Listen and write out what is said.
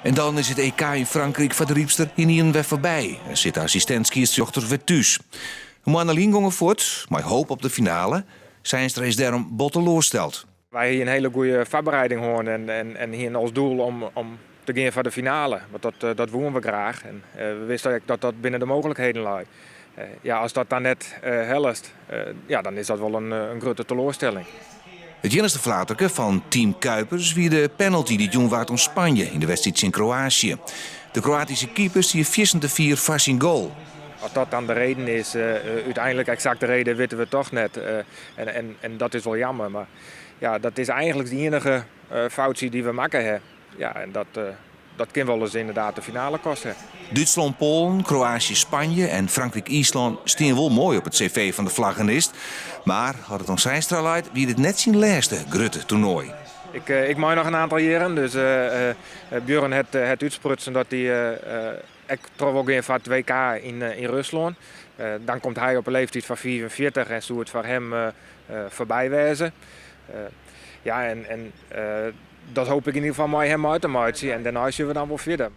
En dan is it EK yn Frankryk foar de Rypster ynienen wer foarby en sit de assistint-skiedsrjochter wer thús. In moanne lyn gong er fuort, mei hoop op de finale. Zeinstra is dêrom bot teloarsteld. Wy hiene in hiele goede foarbereiding hân en, en hiene as doel om te gean foar de finale. Want dat woene we graach. En we wisten ek dat dat binnen de mooglikheden lei. Ja, as dat dan net hellest, ja, dan is dat wol in grutte teloarstelling. It iennichste flaterke fan team Kuipers wie de penalty dy't jûn waard oan Spanje yn de wedstriid tsjin Kroatië. De Kroatyske keeper stie fierstente fier foar syn goal. As dat dan de reden is, úteinlik eksakt de reden witte we toch net. En dat is wol jammer. Mar ja, dat is eigentlik de iennige foutsje dy't we makke ha. Ja, en dat kin wolris ynderdaad de finale kostje. Dútslân, Poalen, Kroatië, Spanje en Frankryk, Yslân stean wol moai op it CV fan de flaggenist. Mar as it oan Zeinstra leit, wie dit net syn lêste grutte toernoai. Ik mei noch in oantal jierren, dus Björn hat útsprutsen dat hy ek troch wol gean foar it WK yn Ruslân. Dan komt hy op 'e leeftiid fan 45 en soe it foar him foarby wêze. Ja, en dat hoopje ik yn ieder gefal mei him mei te meitsjen en dêrnei sjogge we dan wol fierder.